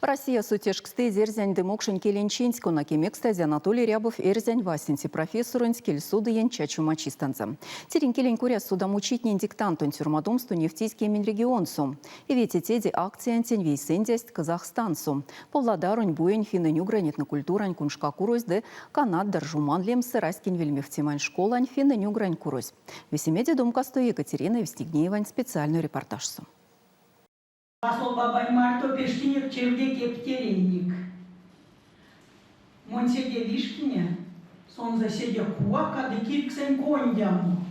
Россиясо тешкстызь эрзянь ды мокшонь келень чинть, кона кемекстазь Анатолий Рябов эрзянь васенце профессоронть кельсодыенть чачома чистэнзэ. Тиринь келень коряс содамочитнень диктантонть сёрмадомсто невтизь кемень регионсо. Вети теде акциянтень вейсэндясть Казахстансо. Павлодаронь буень финнэнь-угрань этнокультурань куншкакурось ды Канат Даржуман лемсэ раськень вельмевтемань школань финнэнь-угрань курось. Весемеде домкасто Екатерина Евстигнеевань специальной репортажсо. Васол бабань марто пештинек чевте кептеренек. Монь седе вишкине, сонзэ седе кувака ды кирьксэнь кондямо.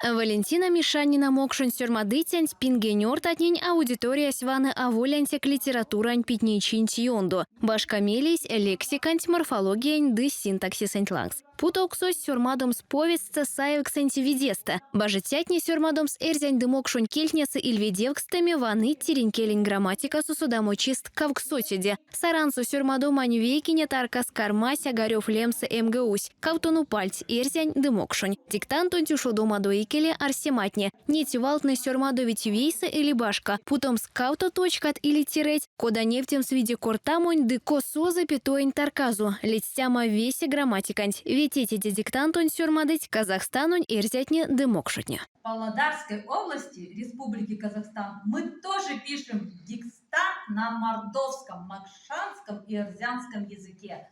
Валентина Мишанина мокшонь сёрмадыцянть пингень ортатнень аудиториясь ваны аволь ансяк литературань питнейчинть ёндо, башка мелесь лексиканть, морфологиянь ды синтаксисэнть лангс. Путовксось сёрмадомс повестьстэ саевксэнть видестэ. Бажицятне сёрмадомс эрзянь ды мокшонь кельтнесэ ильведевкстэме ваныть тиринь келень грамматикасо содамочист кавксоцеде. Сарансо сёрмадомань вейкине таркас кармась Огарёв лемсэ МГУ-сь. Кавто нупальть, эрзянь ды мокшонь. Диктантонть ушодомадо икеле арсематне. Неть валтнэ сёрмадовить вейсэ эли башка, путомс кавто точкат или тиреть, кода невтемс виде кортамонь ды косо запятоенть тарказо, ледстяма весе грамматиканть. Вететь те диктантонть сёрмадыть Казахстанонь эрзятне ды мокшотне. Павлодарской области Республики Казахстан мы тоже пишем дикстант на мордовском, мокшанском и эрзянском языке.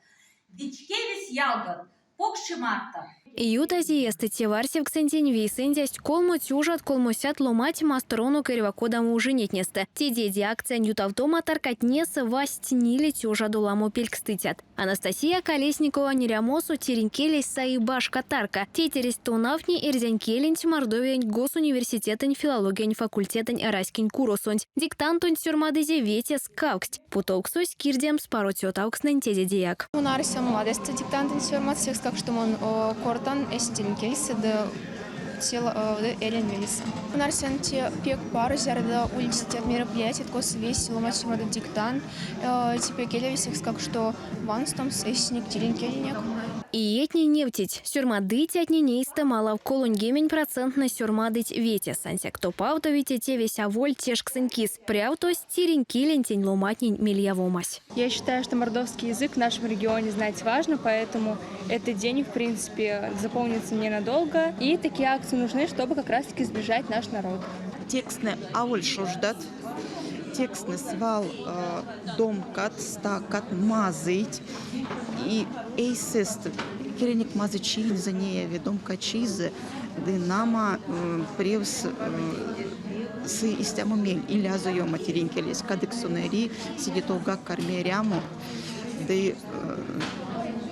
Вечкевикс ялгат, Покш марто. Ютазь иестэ теварсевксэнтень вейсэндясть колмо тёжат колмосядт ломанть масторонок эрьва кодамо ужинетнестэ. Тедеде акциянь ютавтома таркатнесэ вастсть ниле тёжадо ламо пелькстыцят. Анастасия Колесниковань эрямосо тиринь келесь саи башка тарка. Тейтересь тонавтни эрзянь келенть Мордовиянь госуниверситетэнь филологиянь факультетэнь раськень куросонть. Диктантонть сёрмадызе ветес кавксть. Путовксось кирдемс паро цётавкстнэнь тедедеяк. Мон арсян ладясто диктантонть сёрмадс, секскак, што мон кортан эсь тиринь кельсэ ды ды эрян велесэ. Мон арсян, те пек паро, зярдо улить истят мероприятият, косо весе ломанть сёрмадыть диктант. Те пек эряви, секскак, што ванстомс эсенек тиринь келенек. Иетне невтить, сёрмадыцятнень эйстэ малав 30 процентнэ сёрмадыть ветес, ансяк топавтови те тевесь аволь тешксэнь кис. Прявтось, тиринь келентень ломантнень мельявомась. Я считаю, что мордовский язык в нашем регионе знать важно, поэтому этот день, в принципе, запомнится мне надолго. И такие акции нужны, чтобы как раз-таки сближать наш народ. Тексттнэ аволь шождат, тексттнэ свал домкат, стакат, мазыйть. И эйсэст келенек мазычинзэ неяви, домкачизэ ды нама превс сы истямо мель, илязо ёма тиринь келесь, кадык сон эри, седе товгак карми эрямо ды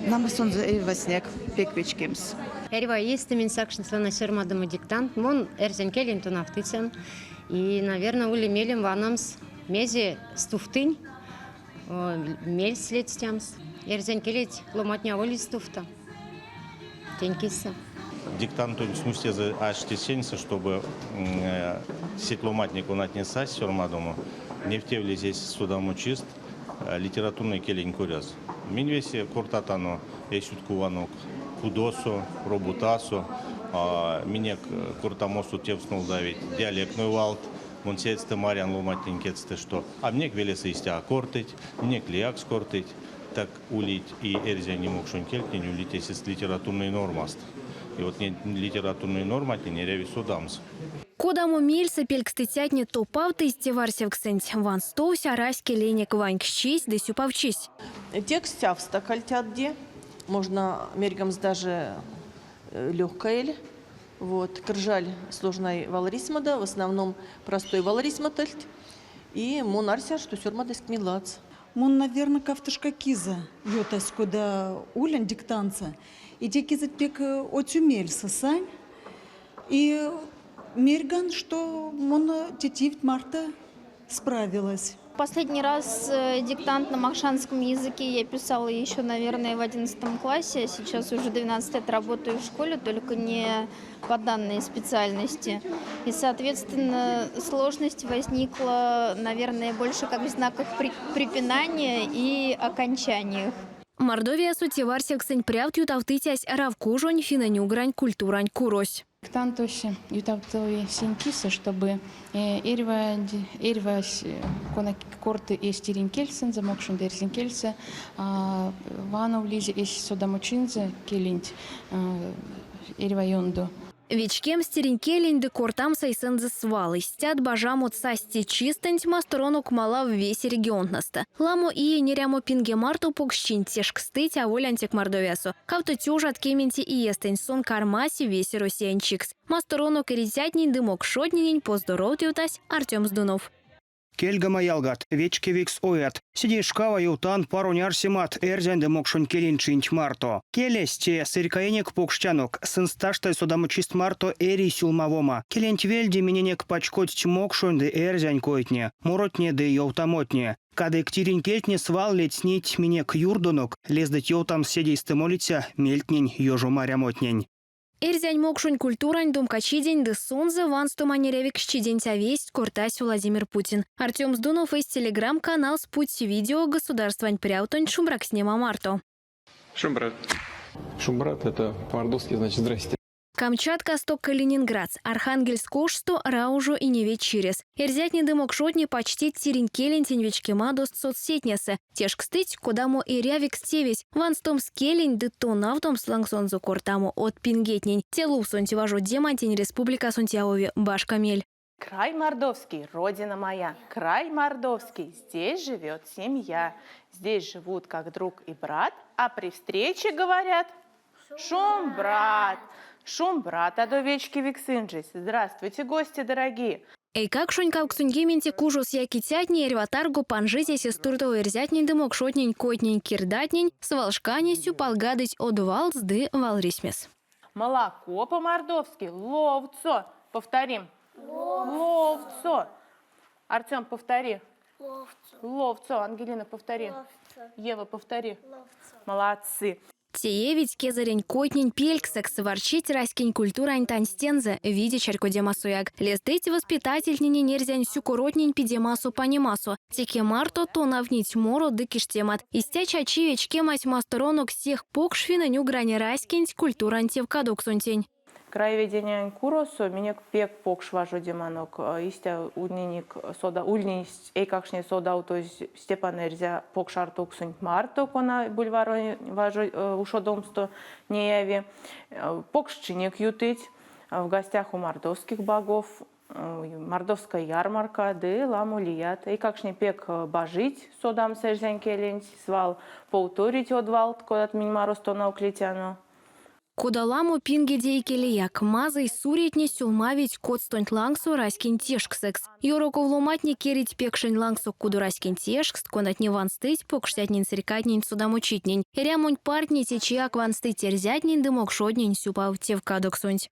нама сонзэ эрьвасняк пек вечкемс. Эрьва иестэ минь сакшнотано сёрмадомо диктант. Мон эрзянь келень тонавтыцян. И, наверное, ули мелем ваномс, мезе стувтынь, мельс ледстямс. Эрзянь келеть ломантне аволь стувто. Тень кисэ. Диктантонть смустезэ ашти сеньсэ, чтобы сеть ломантне, конатне састь сёрмадомо, невтевлизь эсь содамочист литературной келень коряс. Минь весе кортатано эсь юткованок кудосо, роботасо, минек кортамосо тевс нолдавить диалектной валт. Мон сеедьстэ марян ломантнень кедьстэ, што а минек велесэ истя а кортыть, минек лиякс кортыть. Так улить и эрзянь, и мокшонь кельтнень, улить эсест литературной нормаст. И вот неть литературной норматнень эряви содамс. Кодамо мельсэ пелькстыцятне топавтызь теварсевксэнть, ванстовсь арась келенек ваньксчись ды сюпавчись. Текст стявсто кальтятде, можно мерьгамс даже легкая. Вот, Кржаль сложной валрисьмада, в основном простой валрисьматальть. И мон арсян, что сёрмадость мелац. Мон, наверное, кавтошка кизэ ютась, кода улинь диктантсо. И те кизэть пек отюмельсэ сань. И мерьган, что мон те тевть марто справилась. Последний раз диктант на мокшанском языке я писала еще, наверное, в 11 классе. Сейчас уже 12 лет работаю в школе, только не по данной специальности. И, соответственно, сложность возникла, наверное, больше как в знаках препинания и окончаниях. Мордовиясо теварсевксэнь прявт ютавтыцясь Равкужонь финнэнь-угрань культурань курось. Диктантось ютавтови сень кисэ, штобу эрьва эрьвась, кона корты эсь тиринь кельсэнзэ, мокшонь ды эрзянь кельсэ, вановлизе эсь содамочинзэ келенть эрьва ёндо. Вечкемс тиринь келенть ды кортамс эйсэнзэ свал. Истят бажамот састь те чистэнть масторонок малав весе регионтнэстэ. Ламо иень эрямо пинге марто покшчинть тешкстыть аволь ансяк Мордовиясо. 2010 иестэнть сон кармась весе Россиянь чикс. Масторонок эрицятнень ды мокшотненень поздоровт ёвтась Артём Здунов. Кельгема ялгат, вечкевикс оят. Седейшкава ёвтан паронь арсемат эрзянь ды мокшонь келень чинть марто. Келесь те сырькаенек покштянок, сынст таштазь содамочист марто эри сюлмавома. Келенть вельде миненек пачкодсть мокшонь ды эрзянь койтне, моротне ды ёвтамотне. Кадык тиринь кельтне свал ледстнить минек юрдонок, лездыть ёвтамс седейстэ молиця мельтнень ёжомарямотнень. Эрзянь-мокшонь культурань домкачиденть ды сонзэ ванстомань эрявиксчиденть а весть кортась Владимир Путин. Артём Здунов эсь телеграм-каналс путсь видео государствань прявтонть шумбракстнема марто. Шумбрат. Шумбрат это по-мордовски значит здрасте. Камчаткасто Калининградс, Архангельск ошсто Раужо иневедь чирес. Эрзятне ды мокшотне пачтить тиринь келентень вечкемадост соцсеттнесэ. Тешкстыть, кодамо эрявикс тевесь, ванстомс келенть ды тонавтомс лангсонзо кортамо од пингетнень. Те лувсонть важодемантень республикасонть явови башка мель. Край мордовский, родина моя, край мордовский, здесь живет семья. Здесь живут как друг и брат, а при встрече говорят шумбрат. Шумбратадо вечкевикс инжеть. Здравствуйте, гости дорогие. Эйкакшонь 80 кужос якицятне эрьва тарго панжизь эсест туртов эрзятнень ды мокшотнень койтнень кирдатнень, свалшкане сюпалгадыть од валт ды валрисьмес. Молоко по-мордовски ловцо. Повторим. Ловцо. Артем, повтори. Ловцо. Ловцо. Ангелина, повтори. Ловцо. Ева, повтори. Ловцо. Молодцы. Теевить кезэрень койтнень пельксэкс, варчить раськень культурань танстензэ, виде чарькодемасояк. Лездыть воспитательтненень эрзянь сюкоротнень пидемасо-панемасо. Теке марто тонавтнить морот ды киштемат. Истя чачи вечкемась масторонок сех покш финнэнь-угрань раськенть культурань тевкадовксонтень. Краеведениянь куросо минек пек покш важодеманок. Истя ульнинек сода ульнесть эйкакштне содавтозь Степан Эрьзя покш артовксонть марто, кона бульваронь ушодомсто неяви. Покшчинек ютыть в гостях у мордовских богов, мордовская ярмарка ды ламо лият. Эйкакштне пек бажить содамс эрзянь келенть, свал повторить од валт, кодат минь мороз тонавтнетяно. Кода ламо пингеде икелеяк, мазый суретне сюлмавить коцтонть лангсо раськень тешксэкс. Ёроков ломантне керить пекшень лангсо кудораськень тешкст, конатне ванстыть покштятнень-сырькайтнень содамочитнень. Эрямонь партне течияк ванстыть эрзятнень ды мокшотнень сюпав тевкадовксонть.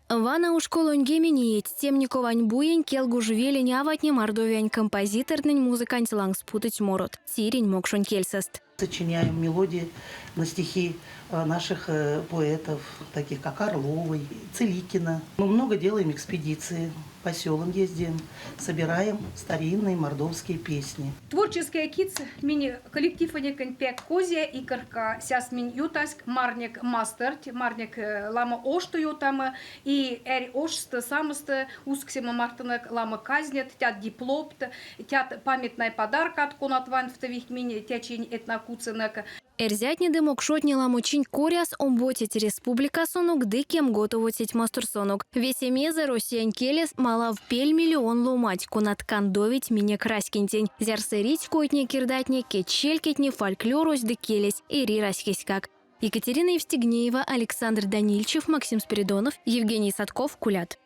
Вана уш 30 иеть Темниковань буень Келгуж велень аватне Мордовиянь композитортнэнь музыканть лангс путыть морот. Тиринь мокшонь кельсэст. Сочиняем мелодии на стихи наших поэтов, таких как Орловой, Целикина. Мы много делаем экспедиции, по селам ездим, собираем старинные мордовские песни. Творческая киць минь коллективенек пек козия и карка. Сяс минь ютаськ марнек мастерть, марнек ламо ошто ютама, и эрь ошсто самосто усксема мартонок ламо казнеть, тят дипломт, тят памятной подаркат, конат ванстовить минь течинь этнокуценек. Эрзятне ды мокшотне ламочинь коряс омбоцеть республикасонок ды кемготовоцеть масторсонок. Весемезэ Россиянь келес малав пель миллион ломанть, конат кандовить минек раськентень. Зярс эрить койтне кирдатне, кедьчелькетне, фольклорось ды келесь, эри раськеськак. Екатерина Евстигнеева, Александр Данильчев, Максим Спиридонов, Евгений Садков, Кулят.